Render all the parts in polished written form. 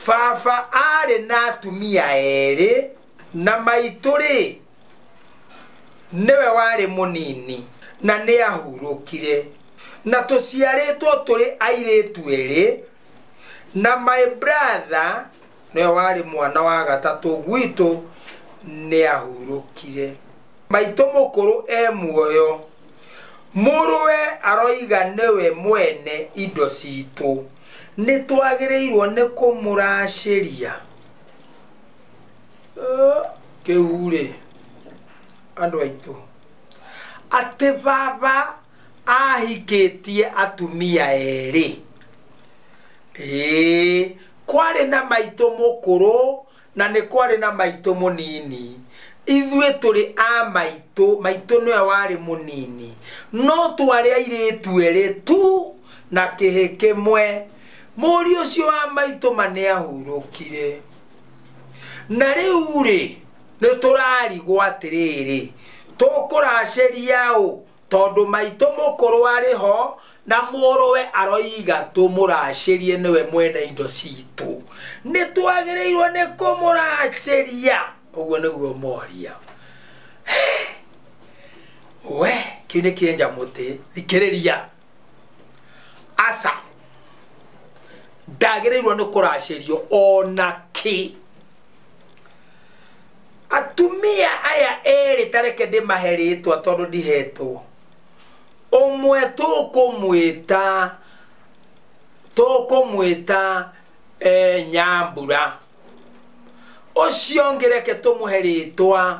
Baba arĩ na atumia erĩ na maitũ rĩ nĩwe warĩ mũnini na nĩ ahurũkire na tũciarĩtwo tũrĩ airĩtu erĩ na my brother nĩwe warĩ mwana wa gatatũ gwitũ nĩ ahurũkire. Maitũ mũkũrũ e muoyo, mũrũwe aroiga nĩwe mwene indo citũ, nĩ twagĩrĩirwo nĩ kũmũracĩria. Kĩu rĩ andũ aitũ atĩ baba ahikĩtie atumia erĩ. Ĩĩ, kwarĩ na maitũ mũkũrũ na nĩ kwarĩ na maitũ mũnini. Ithuĩ tũrĩ a maitũ, maitũ nĩwe warĩ mũnini, no twarĩ airĩtu erĩ tu na kĩhĩ kĩmwe. Mũriũ ũcio wa maitũ ma nĩ ahurũkire. Na rĩu rĩ nĩ tũrarigwo atĩrĩrĩ, tũkũracĩria ũ tondũ maitũ mũkũrũ arĩ ho na mũrũwe aroiga tũmũracĩrie nĩwe mwene indo citũ, nĩ twagĩrĩirwo nĩ kũmũracĩria. Ũguo nĩguo moria. We kĩu nĩ kĩenja mũtĩ, thikĩrĩria. Aca, ndagĩrĩirwo nĩ kũracĩrio ona kĩ. Atumia aya erĩ ta reke ndĩmahe rĩtwa tondũ ndihetwo. Ũmwe tũkũmwĩta Nyambura, ũcio ũngĩ reke tũmũhe rĩtwa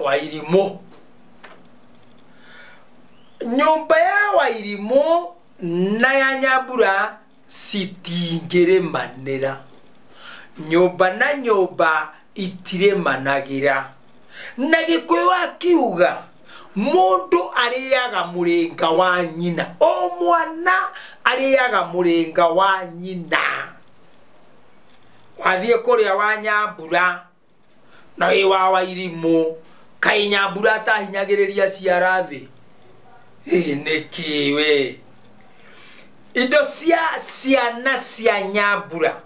Wairimũ. Nyũmba ya Wairimũ na ya Nyambura citingĩrĩmanĩra. Nyũmba na nyũmba itirĩmanagĩra. Na Gĩkũyũ akiuga mũndũ arĩaga mũrĩnga wa nyina, o mwana arĩaga mũrĩnga wa nyina. Wathiĩ kũrĩa wa Nyambura na wĩ wa Wairimũ, kaĩ Nyambura atahinyagĩrĩria ciara thĩ? Ĩ nĩkĩ we? Indo cia ciana cia Nyambura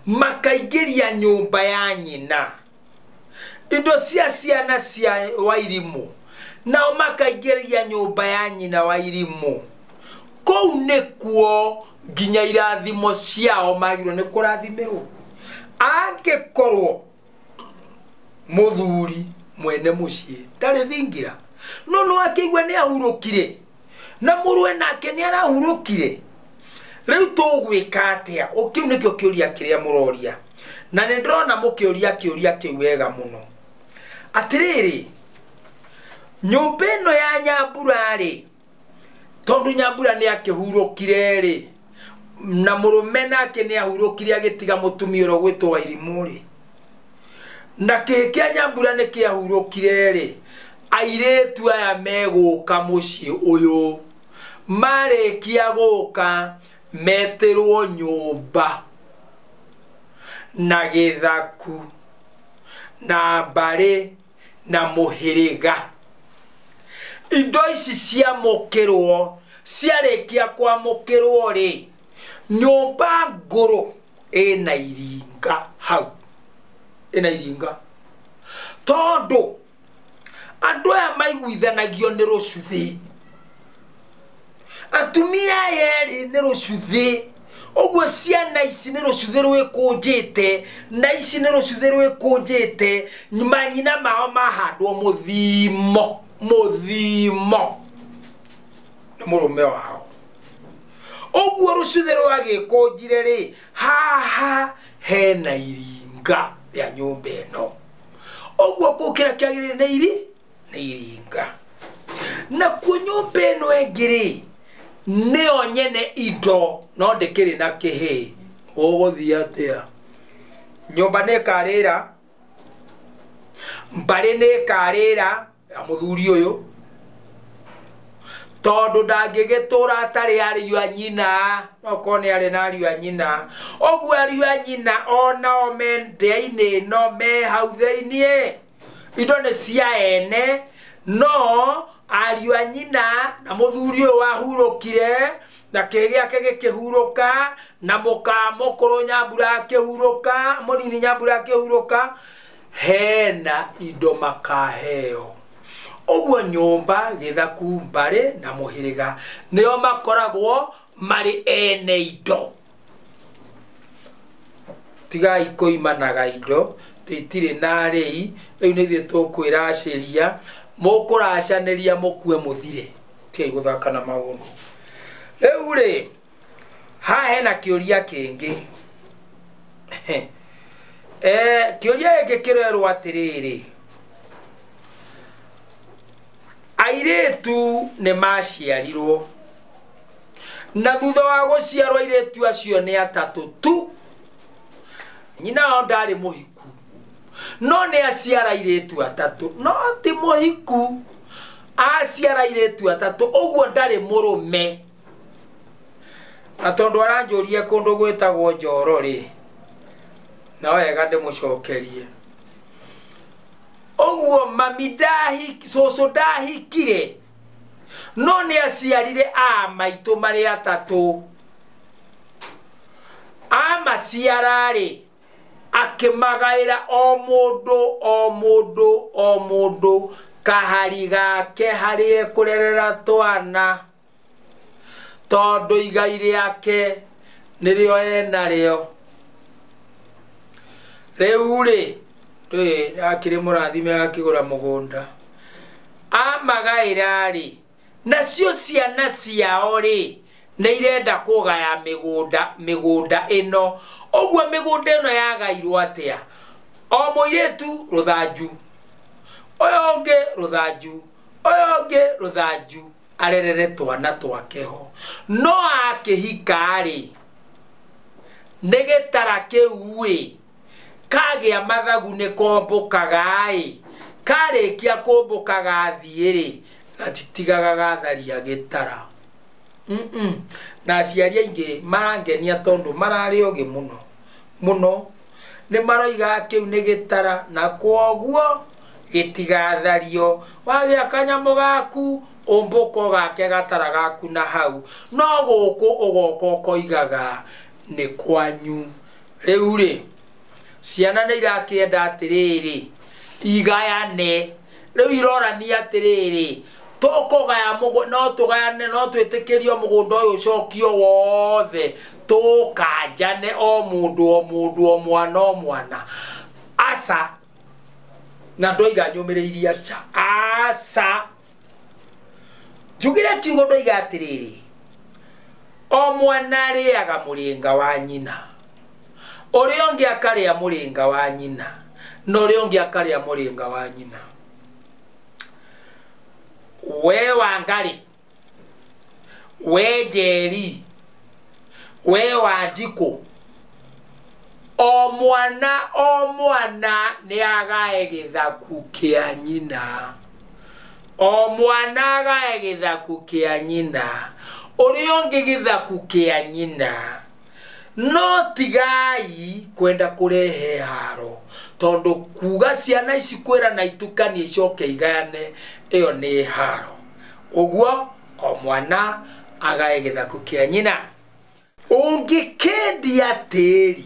makaingĩria nyũmba ya nyina, indo cia ciana cia Wairimũ nao makaingĩria nyũmba ya nyina Wairimũ. Kũu nĩkuo nginya irathimo ciao magĩrĩirwo nĩ kũrathimĩrwo. Angĩkorwo mũthuri mwene mũciĩ ndarĩ thingira, no no akĩigua nĩ ahurũkire na mũrũwe nake nĩ arahurũkire, rĩu tũgwĩka atĩa? Kĩu nĩkĩo kĩũria kĩrĩa mũroria, na nĩ ndĩrona mũkĩũria kĩũria kĩu wega mũno. Atĩrĩrĩ, nyũmba ĩno ya Nyambura rĩ, tondũ Nyambura nĩ akĩhurũkire rĩ, na mũrũme nake nĩ ahurũkire agĩtiga mũtumia ũrĩa ũgwĩtwo Wairimũ rĩ, na kĩhĩ kĩa Nyambura nĩ kĩahurũkire rĩ, airĩtu aya megũka mũciĩ ũyũ, marĩkia gũka metĩrwo nyũmba na gĩthaku na mbarĩ na mũhĩrĩga. Indo ici ciamũkĩrwo, ciarĩkia kwamũkĩrwo rĩ, nyũmba ngũrũ ĩna iringa hau, ĩna iringa, tondũ andũ aya maiguithanagio nĩ rũcuthĩ. Atumia aya erĩ nĩ rũcuthĩ, ũguo ciana ici nĩ rũcuthĩ rwĩkũnjĩte na ici nĩ rũcuthĩ rwĩkũnjĩte, manyina mao mahandwo mũthimo, mũthimo nĩ mũrũme wao. Ũguo rũcuthĩ rwagĩkũnjire rĩ, haha hena iringa rĩa nyũmba ĩno. Ũguo kũu kĩrĩa kĩagĩrĩire nĩ iri nĩ iringa. Nakuo nyũmba ĩno ĩngĩ rĩ, nĩyo nyene indo no ndĩkĩrĩ na kĩhĩ. Ũgũthiĩ atĩa? Nyũmba nĩ ĩkarĩra, mbarĩ nĩ ĩkarĩra ya mũthuri ũyũ, tondũ ndangĩgĩtũra atarĩ ariũ a nyina, no korwo nĩ arĩ na ariũ a nyina. Ũguo ariũ a nyina onao me ndĩa-inĩ ĩno, me hau thĩiniĩ, indo nĩ cia ene, no ariũ a nyina na mũthuri ũyũ wahurũkire Na kĩĩ gĩake gĩkĩhurũka, na mũka mũkũrũ Nyambura akĩhurũka, mũnini Nyambura akĩhurũka, hena indo makaheo. Ũguo nyũmba, gĩthaku, mbarĩ na mũhĩrĩga nĩo makoragwo marĩ ene indo. Tigai kũimanaga indo, tũtirĩ na arĩi, rĩu nĩ ithuĩ tũkwĩracĩria, mũkũracanĩria mũkue mũthire. Tigai gũthaka na maũndũ. Rĩu rĩ, haha hena kĩũria kĩngĩ. Kĩũria gĩkĩ kĩrerwo atĩrĩrĩ, airĩtu nĩ maciarirwo, na thutha wa gũciarwo airĩtu acio nĩ atatũ tu. Nyina wao ndarĩ mũhiku, no nĩ aciara airĩtu atatũ, no ti mũhiku, aciara airĩtu atatũ, ũguo ndarĩ mũrũme. Na tondũ aranjũria kũndũ gwĩtagwo Njoro rĩ, no wega ndĩmũcokerie. Ũguo mami cũcũ ndahikire, no nĩ aciarire a maitũ marĩ atatũ. Amaciara rĩ, akĩmagaĩra o mũndũ o mũndũ o mũndũ kahari gake harĩa ekũrerera twana, tondũ igai rĩake nĩrĩo enarĩo. Rĩu rĩ, ndũĩ akĩrĩ mũrathime akĩgũra mũgũnda. Amagaĩra rĩ, nacio ciana ciao rĩ, nĩ irenda kũgaya mĩgũnda ĩno. Ũguo mĩgũnda ĩno yagairwo atĩa? O mũirĩtu rũthanju, ũyũ ũngĩ rũthanju, ũyũ ũngĩ rũthanju, arerere twana twake ho. No akĩhika rĩ, nĩ gĩtara kĩu ĩ, kagĩa mathagu nĩ kombũkaga ĩ, karĩkia kũmbũka gathiĩ rĩ, gatitigaga gatharia gĩtara. Na aciari aingĩ marangenia tondũ mararĩ ogĩ mũno mũno, nĩ maroiga kĩu nĩ gĩtara na kwoguo gĩtigathario. Wagĩa kanyamũ gaku ũmbũka ũgake gatara gaku na hau, no gũkũ ũgoka ũkoigaga nĩ kwanyu. Rĩu rĩ, ciana nĩ irakĩenda atĩrĩrĩ igayane. Rĩu irorania atĩrĩrĩ, tũkũgaya mũgũnda, no tũgayane, no twĩtĩkĩrio mũgũnda ũyũ ũcokio wothe, tũkanjane o mũndũ o mũndũ o mwana o mwana. Aca, na ndoiga nyũmĩrĩirie aca, aca. Njugire kiugo ndoiga atĩrĩrĩ, o mwana arĩaga mũrĩnga wa nyina, ũrĩa ũngĩ akarĩa mũrĩnga wa nyina, na ũrĩa ũngĩ akarĩa mũrĩnga wa nyina. We Wangari, we Njeri, we Wanjikũ, o mwana nĩ agae gĩthaku kĩa nyina. O mwana agae gĩthaku kĩa nyina, ũrĩa ũngĩ gĩthaku kĩa nyina. No tigai kwenda kũrehe haro, tondũ kuga ciana ici kwĩrana itukanie icoke igayane, ĩyo nĩ haro. Ũguo o mwana agae gĩthaku kĩa nyina. Ũngĩkendia tĩri,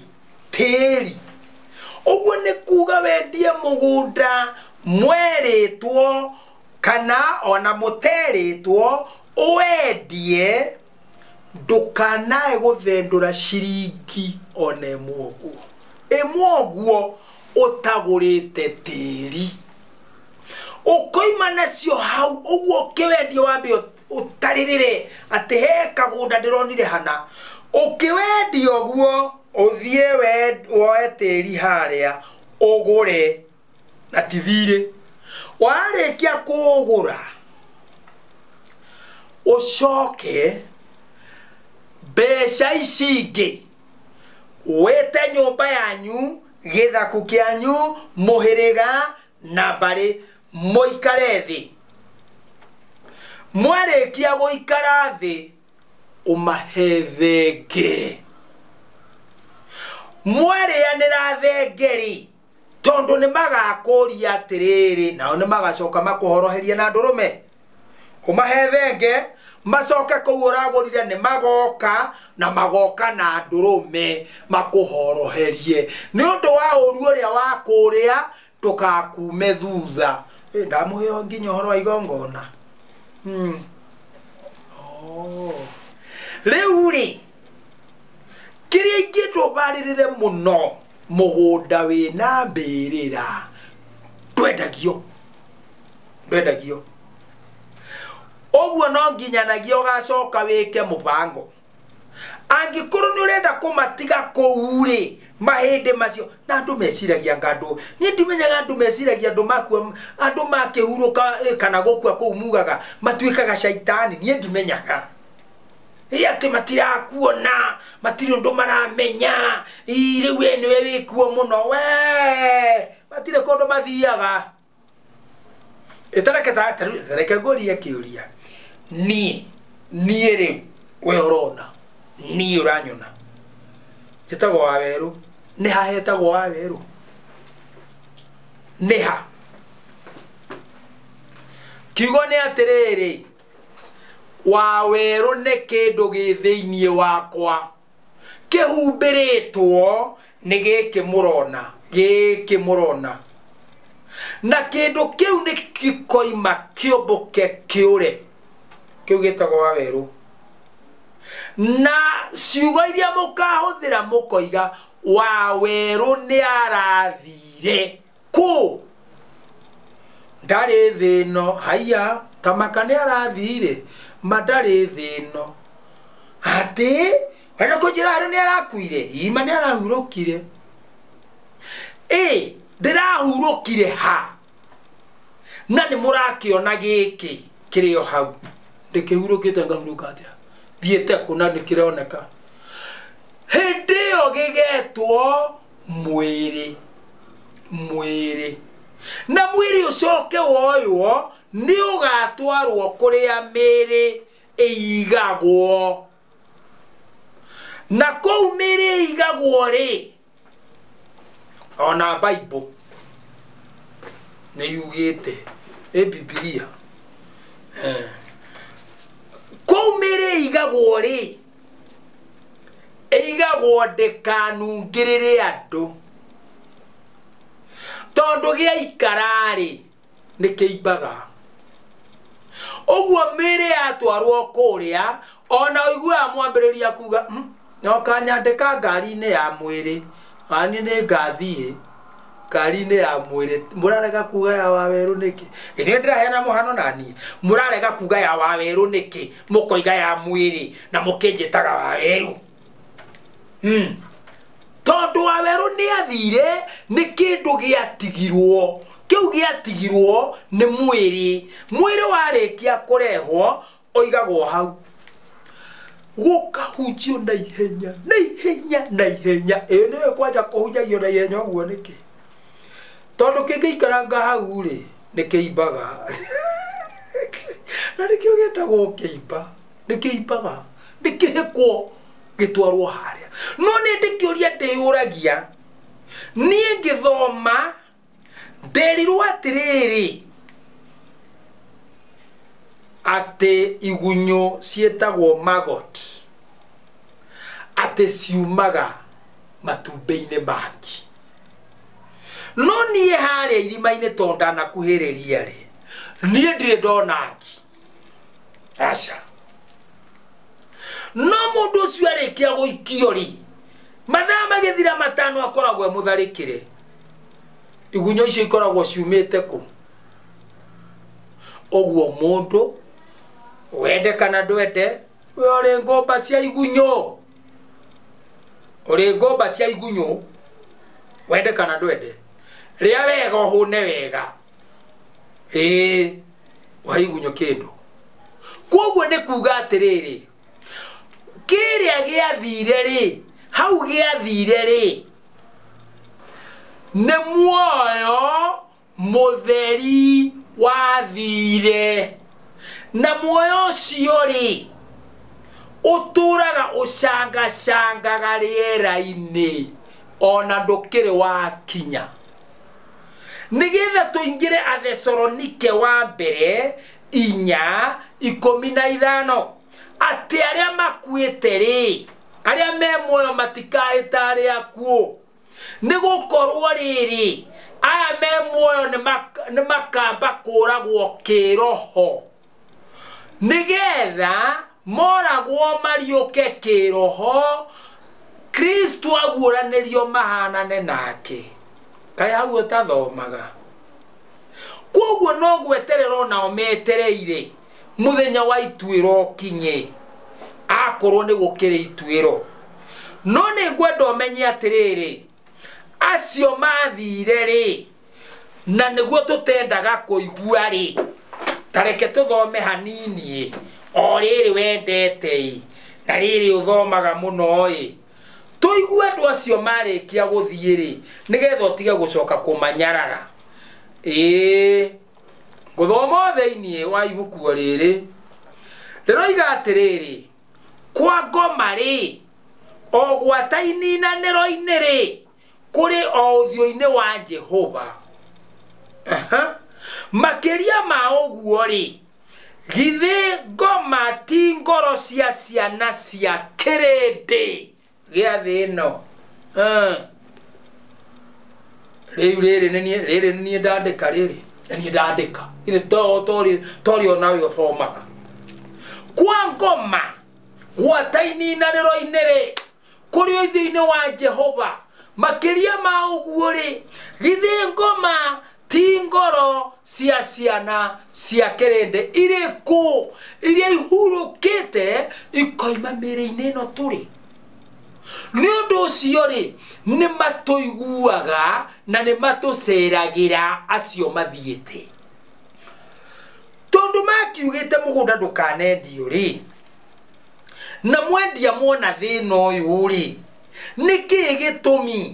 tĩri, ũguo nĩ kuga wendie mũgũnda mwerĩtwo kana ona mũterĩtwo, ũwendie, ndũkanae gũthendũra ciringi ona ĩmwe ũguo. Ĩmwe ũguo ũtagũrĩte tĩri. Ũkoima nacio hau, ũguo ũkĩwendia wambe ũtarĩrĩre atĩ he kagũnda ndĩronire hana. Ũkĩwendia ũguo, ũthiĩ woe tĩri harĩa, ũgũre na ti thirĩ. Warĩkia kũũgũra, ũcoke mbeca ici ingĩ wĩte nyũmba yanyu, gĩthaku kĩanyu, mũhĩrĩga na mbarĩ, mũikare thĩ. Mwarĩkia gũikara thĩ, ũmahe thenge. Mwarĩanĩra thenge rĩ, tondũ nĩ magakũria atĩrĩrĩ, nao nĩ magacoka makũhoroherie na ndũrũme. Ũmahe thenge, Macoke kũu ũragũrire nĩ magoka na magoka na ndũrũme makũhoroherie nĩ ũndũ wa ũru ũrĩa wa kũrĩa ndũkakume thutha. Ndamũheo nginya ũhoro wa igongona. Rĩu rĩ kĩrĩa ingĩendwo barĩrĩre mũno mũgũnda wĩna mbĩrĩra ndwendagio ndwendagio ũguo no nginyanagia ũgacoka wĩke mũbango. Angĩkorwo nĩ ũrenda kũmatiga kũu rĩ mahĩndĩ macio na andũ meciragia nga andũ niĩ ndimenyaga andũ meciragia andũ makua andũ makĩhurũka kana gũkua kũu mugaga matuĩkaga caitani niĩ ndimenyaga. Atĩ matirakuona matirĩ ũndũ maramenya rĩu we nĩwe wĩkuo mũno we matirĩ kũndũ mathiaga. Ĩtareke tareke ngũrie kĩũria niĩ rĩu we ũrona niĩ ũranyona njĩtagwo Wawerũ nĩ ha hetagwo Wawerũ nĩ ha kiugo nĩ atĩrĩrĩ Wawerũ nĩ kĩndũ gĩ thĩinĩ wakwa kĩhumbĩrĩtwo nĩ gĩkĩ mũrona gĩkĩ mũrona na kĩndũ kĩu nĩ gĩkoima kĩũmbũke kĩũre kĩu gĩtagwo Wawerũ na ciugo iria mũkahũthĩra mũkoiga Wawerũ nĩ arathire kũ ndarĩ thĩ ĩno haiya tamaka nĩ arathire ma ndarĩ thĩ ĩno atĩ wenda kũnjĩra Wawerũ nĩ arakuire ima nĩ arahurũkire ĩ ndĩrahurũkire ha na nĩ mũrakĩona gĩkĩ kĩrĩ o hau ndĩkĩhurũkĩte ngahurũka atĩa thiĩte kũ na nĩkĩroneka hĩndĩ ĩyo gĩgetwo mwĩrĩ mwĩrĩ na mwĩrĩ ũcoke woywo nĩ ũgatwarwo kũrĩa mĩĩrĩ ĩigagwo na kũu mĩĩrĩ ĩigagwo rĩ ona Bible nĩ yugĩte ĩ Bibilia kũu mĩĩrĩ ĩigagwo rĩ ĩigagwo ndĩkanungĩrĩre andũ tondũ gĩaikara rĩ nĩ kĩimbaga ũguo mĩĩrĩ yatwarwo kũrĩa ona ũiguaga mwambĩrĩria kuga no kanyandĩka ngari-inĩ ya mwĩrĩ ani nĩ ngathiĩ ngari-inĩ ya mwĩrĩ mũrarega kuga ya Wawerũ nĩkĩ ĩnĩ ndĩraheana mũhano naniĩ mũrarega kuga ya Wawerũ nĩkĩ mũkoiga ya mwĩrĩ na mũkĩnjĩtaga Wawerũ tondũ Wawerũ nĩ athire nĩ kĩndũ gĩatigirwo kĩu gĩatigirwo nĩ mwĩrĩ mwĩrĩ warĩkia kũrehwo ũigagwo hau gũkahunjio na ihenya na ihenya na ihenya ĩ nĩwe kwanja kũhunjagio na ihenya ũguo nĩkĩ tondũ kĩngĩikaranga hau rĩ nĩ kĩimbaga na nĩkĩo gĩtagwo kĩimba nĩ kĩimbaga nĩ kĩhĩkwo gĩtwarwo harĩa no nĩ ndĩkĩũria ndĩyũragia niĩ ngĩthoma nderirwo atĩrĩrĩ atĩ igunyũ ciĩtagwo maggot atĩ ciumaga matumbĩ-inĩ mangi no niĩ harĩa irima-inĩ tondũ ndanakuhĩrĩria rĩ niĩ ndirĩ ndona ngi aca no mũndũ ũcio arĩkia gũikio rĩ mathaa magĩthira matano akoragwo e mũtharĩkĩre igunyũ icio ikoragwo ciumĩte kũ ũguo mũndũ wende kana ndwende we ũrĩ ngũmba cia igunyũ ũrĩ ngũmba cia igunyũ wende kana ndwende rĩa wega ũhũne wega ĩĩ ũhe igunyũ kĩndũ koguo nĩ kuga atĩrĩrĩ kĩrĩa gĩathire rĩ hau gĩathire rĩ nĩ muoyo mũtheri wathire na muoyo ũcio rĩ ũtũraga ũcangacangaga rĩera-inĩ ona ndũkĩrĩ wakinya nĩgetha tũingĩre Athesalonike wa mbere 4:15 Atĩ arĩa makuĩte rĩ, arĩa me muoyo matikahĩta arĩa akuũ. Nĩ gũkorwo rĩrĩ, aya me muoyo nĩ makamba kũragwo kĩroho, nĩgetha moragwo mariũke kĩroho, Kristo aguũranĩrio mahanane nake. Kaĩ hau ũtathomaga? Koguo no gweterera onao metereire mũthenya wa ituĩro ũkinye, akorwo nĩ gũkĩrĩ ituĩro. No nĩ ngwenda ũmenye atĩrĩrĩ, acio mathire rĩ, na nĩguo tũtendaga kũigua rĩ, ta reke tũthome hanini, o rĩrĩ wendete ĩ, na rĩrĩ ũthomaga mũno ĩ, tũigue andũ acio marĩkia gũthiĩ rĩ, nĩgetha ũtige gũcoka kũmanyarara. Ĩĩ, ngũthoma thĩinĩ wa ibuku rĩrĩ rĩroiga atĩrĩrĩ, kwa ngoma rĩ, o gwata ininanĩro-inĩ rĩ, kũrĩ o ũthiũ-inĩ wa Jehova. Makĩria ma ũguo rĩ, githĩ ngoma ti ngoro cia ciana cia kĩrĩndĩ gĩa thĩ ĩno? Rĩu rĩrĩ nĩ niĩ ndandĩka, rĩrĩ nĩ niĩ ndandĩka, ithe torĩ onawe ũthomaga. Kwa ngoma gwata ininanĩro-inĩ rĩ, kũrĩ ũthiũ-inĩ wa Jehova. Makĩria ma ũguo rĩ, githĩ ngoma ti ngoro cia ciana cia kĩrĩndĩ irĩkũ iria ihurũkĩte ikoima mĩĩrĩ-inĩ ĩno tũrĩ? Nĩ ũndũ ũcio rĩ, nĩ matũiguaga na nĩ matũceragĩra acio mathiĩte. Tondũ makiugĩte mũgũnda ndũkanendio rĩ, na mwendia mwona thĩna ũyũ rĩ, nĩkĩĩ gĩtũmi?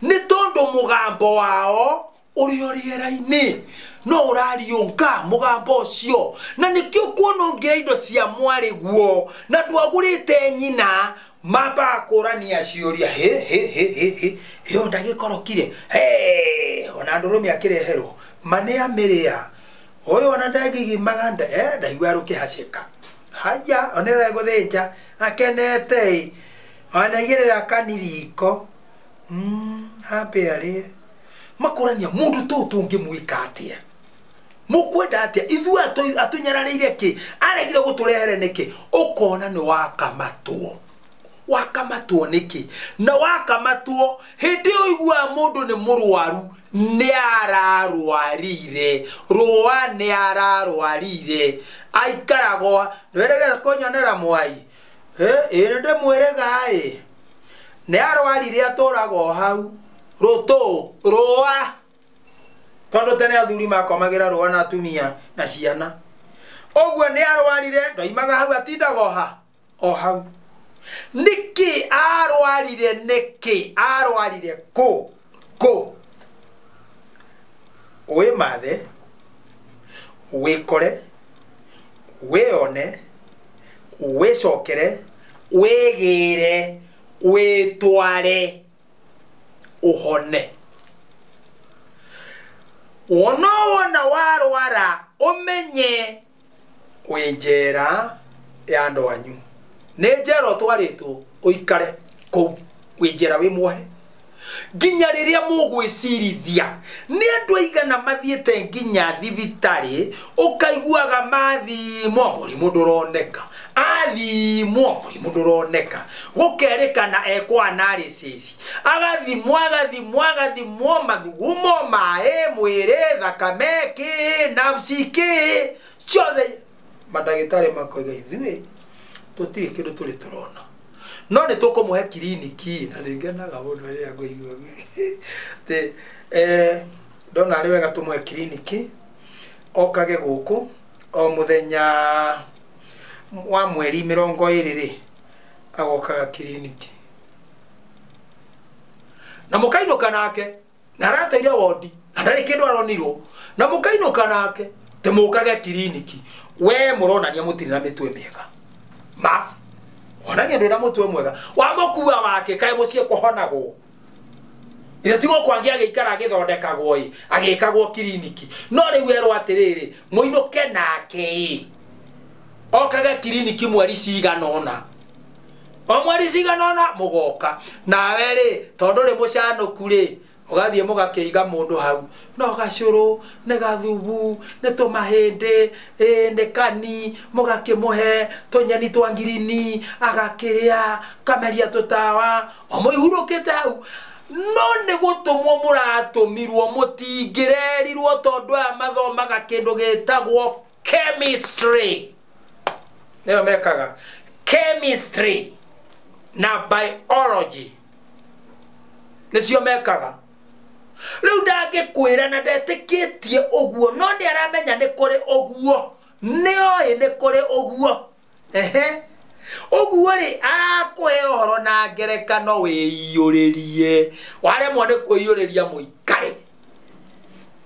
Nĩ tondũ mũgambo wao ũrĩ o rĩera-inĩ, no ũrariũnga mũgambo ũcio, na nĩkĩo kuona ũngĩra indo cia mwarĩguo na ndwagũrĩte nyina, mambaga kũrania ciũria, hĩ hĩ hĩ hĩ hĩ, ĩyo ndagĩkorokire, he ona ndũrũme akĩreherwo ma nĩ amĩrĩa ũyũ, ona ndangĩgimaga ndaigua rũkĩhacĩka, haya ona ĩregũthĩnja akenete ĩ, ona igĩrĩra kaniriko, ambe arĩe. Makũrania mũndũ tũũ tũngĩmwĩka atĩa? Mũkwenda atĩa? Ithuĩ atũnyararĩire kĩ? Aregire gũtũrehere nĩkĩ? Ũkona nĩ wakamatwo. Wakamatwo nĩkĩ? Na wakamatwo hĩndĩ ĩyo ũiguaga mũndũ nĩ mũrwaru, nĩ ararwarire, rũa nĩ ararwarire, aikaragwo nĩwerĩgĩrĩra kũnyonera mwai, ĩ nĩ ndĩmwĩrĩga ĩ, nĩ arwarire atũraga o hau rũtũ rũa, tondũ tene athuri makomagĩra rũa na atumia na ciana. Ũguo nĩ arwarire, ndoimaga hau, atindaga o hau. Nĩkĩ arwarire? Nĩkĩ arwarire? Kũ kũ? Wĩmathe, wĩkore, wĩone, wĩcokere, wĩgĩre, wĩtware, ũhone. Wona wona warwara, ũmenye wĩ njera ya andũ anyu. Nĩ njera ũtwarĩtwo ũikare kũu, wĩ njera wĩ muohe nginya rĩrĩa mũgwĩcirithia. Nĩ andũ aigana mathiĩte nginya thibitarĩ, ũkaiguaga mathimwo mũrimũ ndũroneka, athimwo mũrimũ ndũroneka, gũkerĩkana ekwo analysis, agathimwo agathimwo agathimwo, mathugumo, maĩ, mwĩrĩ, thakame, kĩ nafsi, kĩ ciothe, mandagĩtarĩ makoiga ithuĩ tũtirĩ kĩndũ tũrĩ tũrona, no nĩ tũkũmũhe kiriniki. Na nĩ ngenaga mũno rĩrĩa ngũigua atĩ ndona arĩ wega tũmũhe kiriniki, okage gũkũ o mũthenya wa mweri 20 rĩ, agokaga kiriniki na mũkainũka nake, na arateire wondi na ndarĩ kĩndũ aronirwo, na mũkainũka nake tĩmũkage kiriniki. We mũronania mũtirĩ na mĩtwe mĩega, ma onania ndwĩ na mũtwe mwega wa mũkua wake, kaĩ mũciĩ kũhonagwo? Ithe ti gũkũ angĩ agĩikara agĩthondekagwo ĩ, agĩkagwo kiriniki. No rĩu erwo atĩrĩrĩ, mũinũke nake ĩ. Okaga kiriniki mweri cigana ũna. O mweri cigana ũna mũgoka. Nawe rĩ, tondũ rĩ mũcanũku rĩ, ũgathiĩ mũgakĩiga mũndũ hau. No gacũrũ, nĩ gathubu, nĩ tũmahĩndĩ, nĩ kani, mũgakĩmũhe tũnyeni twa ngirini, agakĩrĩa, kameria tũtawa, o mũihurũkĩte hau. No nĩ gũtũmwo mũratũmirwo, mũtingĩrerirwo tondũ aya mathomaga kĩndũ gĩtagwo chemistry. Nĩyo mekaga chemistry na biology. Nĩcio mekaga. Rĩu ndangĩkwĩra na ndetĩkĩtie ũguo, no nĩ aramenya nĩ kũrĩ ũguo. Nĩoĩ nĩ kũrĩ ũguo. Ehe. Ũguo rĩ, arakũhe ũhoro na ngerekano wĩiyũrĩrie. Waremwo nĩ kwĩiyũrĩria mũikare.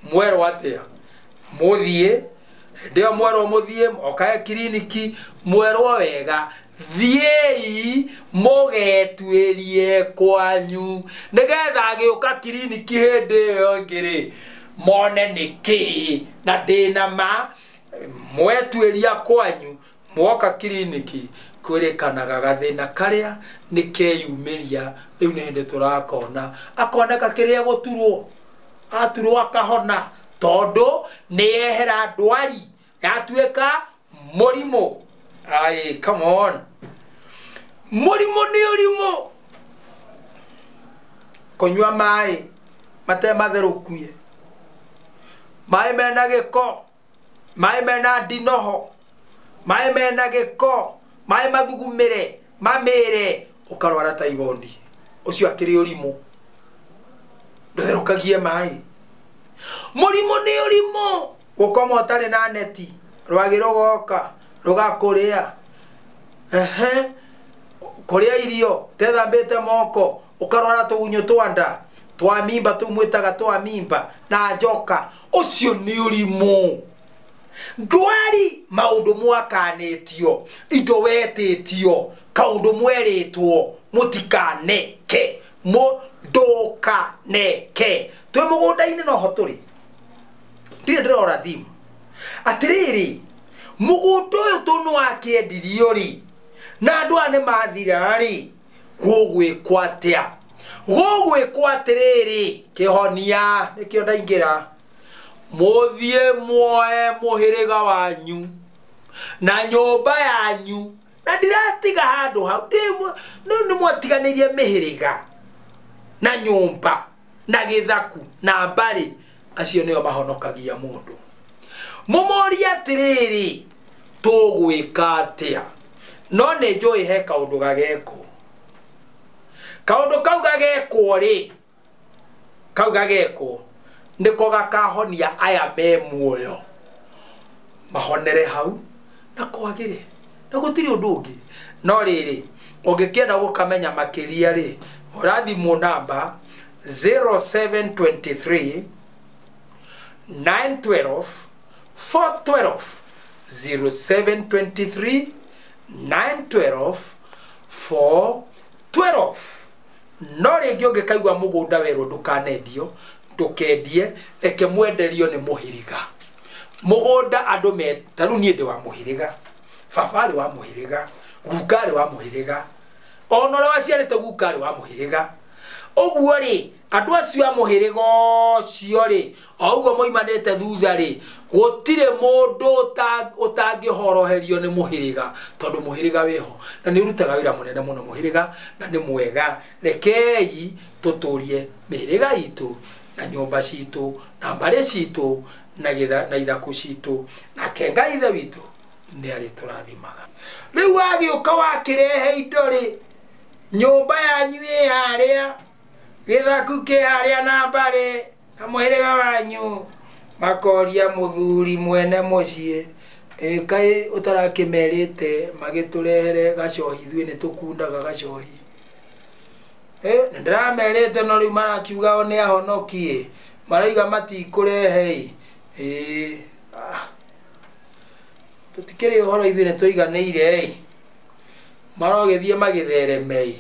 Mwerwo atĩa? Mũthiĩ, hĩndĩ ĩyo mwerwo mũthiĩ, mokage kiriniki, mwerwo wega. Thiĩi mũgetuĩrie kwanyu nĩgetha agĩũka kiriniki hĩndĩ ĩyo ĩngĩ rĩ mone nĩkĩĩ na ndĩna ma mwetuĩria kwanyu mwoka kiriniki kwĩrĩkanaga gathĩna karĩa nĩkeyumĩria rĩu nĩ hĩndĩ tũrakona akoneka kĩrĩa gũturwo aturwo akahona tondũ nĩyehera ndwari yatuĩka mũrimũ. Ai, come on. Mũrimũ nĩ ũrimũ. Kũnyua maĩ mate matherũkie, maĩ mena gĩko, maĩ mena ndinoho, maĩ mena gĩko, maĩ mathugumĩre, mamĩre, ũkarwara typhoid. Ũcio akĩrĩ ũrimũ. Ndũtherũkagie maĩ. Mũrimũ nĩ ũrimũ. Gũkoma ũtarĩ na neti, rwagĩ rũgoka, rũgakũrĩa. Ehe. Kũrĩa irio tethambĩte moko, ũkarwara tũgunyũ twa nda, twa mimba tũu mwĩtaga twa mimba na njoka. Ũcio nĩ ũrimũ. Ndwari maũndũ mwakanĩtio, indo wetĩtio, kaũndũ mwerĩtwo, mũtikaneke, mũndũkaneke. Twĩ mũgũnda-inĩ noho tũrĩ. Ndirĩ ndĩrora thimũ. Atĩrĩrĩ, mũgũnda ũyũ tondũ wakĩendirio rĩ, na andũ aya nĩ mathira rĩ, gũgwĩkwo atĩa? Gũgwĩkwo atĩrĩrĩ, kĩhonia nĩkĩo ndaingĩra. Mũthiĩ muoe mũhĩrĩga wanyu na nyũmba yanyu, na ndiratiga handũ hau. Nĩ mwatiganĩirie mĩhĩrĩga na nyũmba na gĩthaku na mbarĩ, acio nĩo mahonokagia mũndũ. Mũmorie atĩrĩrĩ, tũgwĩka atĩa? No nĩ njũĩ he kaũndũ gagekwo. Kaũndũ kau gagekwo rĩ, kau gagekwo nĩko gakahonia aya me muoyo mahonere hau na kwagĩre na gũtirĩ ũndũ ũngĩ. No rĩrĩ, ũngĩkĩenda gũkamenya makĩria rĩ, ũrathimwo namba 0723 912 412, 0723 912 412. No rĩngĩ ũngĩkaigua mũgũnda werwo ndũkanendio, ndũkendie, reke mwenderio nĩ mũhĩrĩga. Mũgũnda andũ me, ta rĩu niĩ ndĩ wa mũhĩrĩga, baba arĩ wa mũhĩrĩga, guka arĩ wa mũhĩrĩga, ona ũrĩa waciarĩte guka arĩ wa mũhĩrĩga. Ũguo rĩ, andũ acio a mũhĩrĩga ũcio rĩ, o ũguo moimanĩte thutha rĩ, gũtirĩ mũndũ ũtangĩhoroherio nĩ mũhĩrĩga, tondũ mũhĩrĩga wĩho na nĩ ũrutaga wĩra mũnene mũno mũhĩrĩga, na nĩ mwega. Rekei tũtũrie mĩhĩrĩga itũ na nyũmba citũ na mbarĩ citũ na ithaku citũ, nake Ngai ithe witũ nĩ arĩtũrathimaga. Rĩu wagĩũka wakĩrehe indo rĩ, nyũmba yanyu ĩ harĩa, gĩthaku kĩ harĩa na mbarĩ na mũhĩrĩga wanyu, makoria mũthuri mwene mũciĩ, kaĩ ũtarakĩmerĩte magĩtũrehere gacohi, ithuĩ nĩ tũkundaga gacohi. Nĩndĩramerĩte no rĩu marakiuga o nĩ ahonokie, marauga matikũrehe ĩ. Tũtikĩrĩ ũhoro ithuĩ nĩ tũiganĩire ĩ. Marogĩthiĩ magĩthereme ĩ.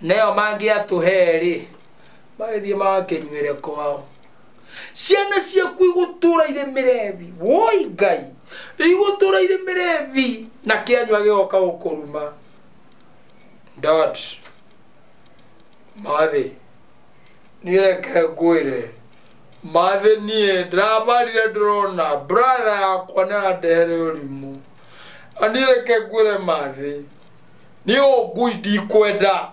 Neo mangĩatũhe rĩ, magĩthiĩ magakĩnyuĩre kwao. Ciana ciaku igũtũra irĩ mĩrebi. Woi Ngai. Igũtũra irĩ mĩrebi na kĩanyua gĩgoka gũkũruma. Dad, mathĩ, niĩ reke ngwĩre, mathĩ niĩ ndĩrabarire ndĩrona brother yakwa nĩ arandehere ũrimũ. Na niĩ reke ngwĩre mathĩ, niĩ ũngui ndikwenda.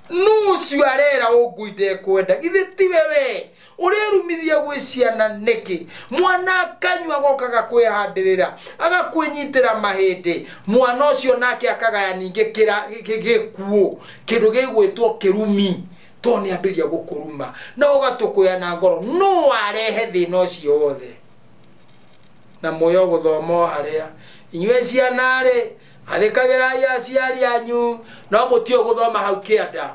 Nũ ũcio arera ũngui ndekwenda? Githĩ tiwe we ũrerumithia gwĩ ciana nĩkĩ? Mwana akanyua agoka agakwĩhandĩrĩra, agakwĩnyitĩra mahĩndĩ. Mwana ũcio nake akagaya ningĩ gĩkuũ, kĩndũ gĩgwĩtwo kĩrumi, tondũ nĩ ambĩrĩria gũkũruma na ũgatũkũya na ngoro. Nũ warehe thĩna ũcio wothe? Na muoyo gũthoma o harĩa inyuĩ ciana rĩ, athĩkagĩrai aciari anyu, no mũtiũĩ gũthoma hau kĩanda.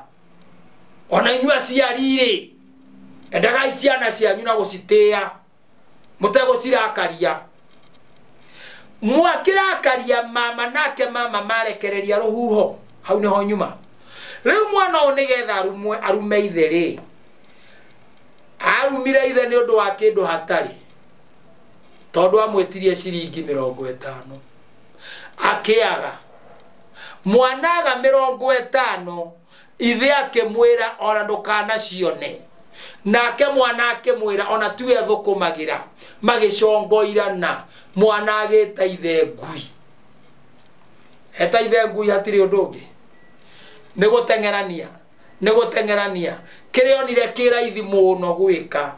Ona inyuĩ aciari rĩ, endagai ciana cianyu na gũcitĩĩa, mũtegũcirakaria. Mwakĩrakaria mama nake mama marekereria rũhuho, hau nĩho nyuma. Rĩu mwana ũyũ nĩgetha arume ithe rĩ, arumire ithe nĩ ũndũ wa kĩndũ hatarĩ, tondũ amwĩtirie ciringi 50 akĩaga. Mwana aga 50, ithe akĩmwĩra ona ndũkanacione. Nake mwana akĩmwĩra ona tiwe athũkũmagĩra. Magĩcongoirana, mwana agĩta ithe ngui. Eta ithe ngui hatirĩ ũndũ ũngĩ, nĩ gũteng'erania, nĩ gũteng'erania. Kĩrĩa onire kĩ raithi mũno gwĩka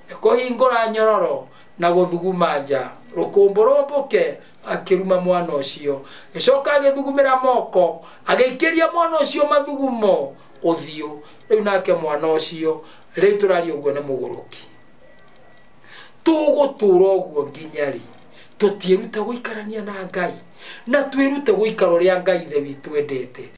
nĩ kũhingũra nyororo na gũthuguma nja, rũkũmbũ rũmbũke, akĩruma mwana ũcio. Gĩcoka agĩthugumĩra moko, agĩikĩria mwana ũcio mathugumo ũthiũ. Rĩu nake mwana ũcio rĩu tũraria ũguo nĩ mũgũrũki. Tũgũtũra ũguo nginya rĩ? Tũtiĩrute gũikarania na Ngai, na twĩrute gũikara ũrĩa Ngai ithe witũ endete.